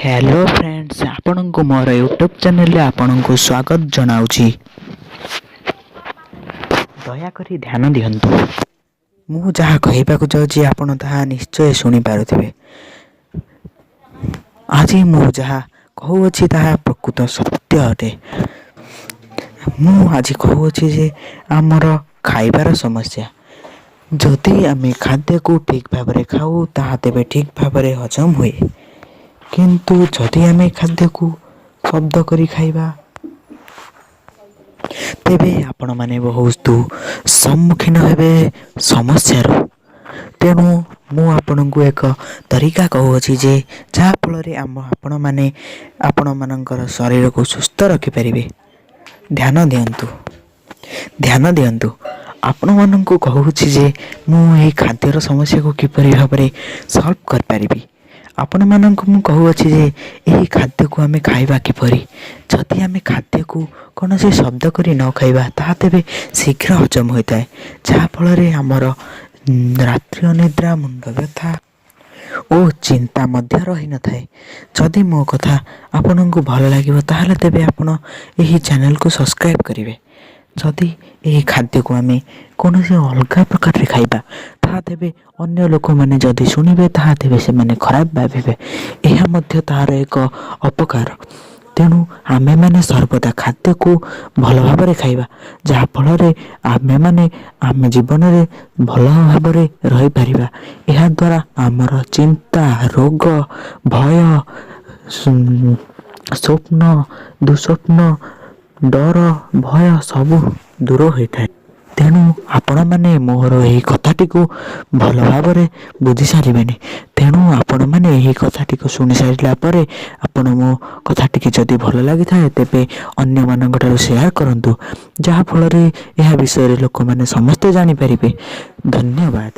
Hello friends, ଆପଣଙ୍କୁ ମୋର YouTube ଚ୍ୟାନେଲରେ ଆପଣଙ୍କୁ ସ୍ୱାଗତ ଜଣାଉଛି। ଦୟାକରି ଧ୍ୟାନ ଦିଅନ୍ତୁ। ମୁଁ ଯାହା କହିବାକୁ ଯାଉଛି, ଆପଣ ତାହା ନିଶ୍ଚୟ ଶୁଣିପାରୁଥିବେ। ଆଜି ମୁଁ ଯାହା କହୁଅଛି, ତାହା ପ୍ରକୃତ ସତ୍ୟ ଅଟେ। ମୁଁ ଆଜି କହୁଅଛି ଯେ ଆମର ଖାଇବାର ସମସ୍ୟା। ଯଦି ଆମେ ଖାଦ୍ୟକୁ ଠିକ୍ ଭାବରେ ଖାଉ, ତାହା ତେବେ ଠିକ୍ ଭାବରେ ହଜମ ହୁଏ। କିନ୍ତୁ ଯଦି ଆମେ ଖାଦ୍ୟକୁ ଶବ୍ଦ କରି ଖାଇବା, ତେବେ ଆପଣମାନେ ବହୁତ ସମ୍ମୁଖୀନ ହେବେ ସମସ୍ୟାର। ତେଣୁ ମୁଁ ଆପଣଙ୍କୁ ଏକ ତରିକା କହୁଅଛି ଯେ ଯାହାଫଳରେ ଆମ ଆପଣମାନେ ଆପଣମାନଙ୍କର ଶରୀରକୁ ସୁସ୍ଥ ରଖିପାରିବେ। ଧ୍ୟାନ ଦିଅନ୍ତୁ, ଧ୍ୟାନ ଦିଅନ୍ତୁ। ଆପଣମାନଙ୍କୁ କହୁଛି ଯେ ମୁଁ ଏହି ଖାଦ୍ୟର ସମସ୍ୟାକୁ କିପରି ଭାବରେ ସଲ୍ଭ କରିପାରିବି। ଆପଣମାନଙ୍କୁ ମୁଁ କହୁଅଛି ଯେ ଏହି ଖାଦ୍ୟକୁ ଆମେ ଖାଇବା କିପରି। ଯଦି ଆମେ ଖାଦ୍ୟକୁ କୌଣସି ଶବ୍ଦ କରି ନ ଖାଇବା, ତାହା ତେବେ ଶୀଘ୍ର ହଜମ ହୋଇଥାଏ, ଯାହାଫଳରେ ଆମର ରାତ୍ରି ଅନିଦ୍ରା, ମୁଣ୍ଡ ବ୍ୟଥା ଓ ଚିନ୍ତା ମଧ୍ୟ ରହିନଥାଏ। ଯଦି ମୋ କଥା ଆପଣଙ୍କୁ ଭଲ ଲାଗିବ, ତାହେଲେ ତେବେ ଆପଣ ଏହି ଚ୍ୟାନେଲକୁ ସବସ୍କ୍ରାଇବ୍ କରିବେ। ଯଦି ଏହି ଖାଦ୍ୟକୁ ଆମେ କୌଣସି ଅଲଗା ପ୍ରକାରରେ ଖାଇବା, ତାହା ତେବେ ଅନ୍ୟ ଲୋକମାନେ ଯଦି ଶୁଣିବେ, ତାହା ତେବେ ସେମାନେ ଖରାପ ଭାବିବେ। ଏହା ମଧ୍ୟ ତାହାର ଏକ ଅପକାର। ତେଣୁ ଆମେମାନେ ସର୍ବଦା ଖାଦ୍ୟକୁ ଭଲ ଭାବରେ ଖାଇବା, ଯାହାଫଳରେ ଆମେମାନେ ଆମ ଜୀବନରେ ଭଲ ଭାବରେ ରହିପାରିବା। ଏହାଦ୍ୱାରା ଆମର ଚିନ୍ତା, ରୋଗ, ଭୟ, ସ୍ୱପ୍ନ, ଦୁଃସ୍ୱପ୍ନ, ଡର, ଭୟ ସବୁ ଦୂର ହୋଇଥାଏ। ତେଣୁ ଆପଣମାନେ ମୋର ଏହି କଥାଟିକୁ ଭଲ ଭାବରେ ବୁଝି ସାରିବେଣି। ତେଣୁ ଆପଣମାନେ ଏହି କଥାଟିକୁ ଶୁଣି ସାରିଲା ପରେ ଆପଣ ମୋ କଥାଟିକି ଯଦି ଭଲ ଲାଗିଥାଏ, ତେବେ ଅନ୍ୟମାନଙ୍କ ଠାରୁ ସେୟାର କରନ୍ତୁ, ଯାହାଫଳରେ ଏହା ବିଷୟରେ ଲୋକମାନେ ସମସ୍ତେ ଜାଣିପାରିବେ। ଧନ୍ୟବାଦ।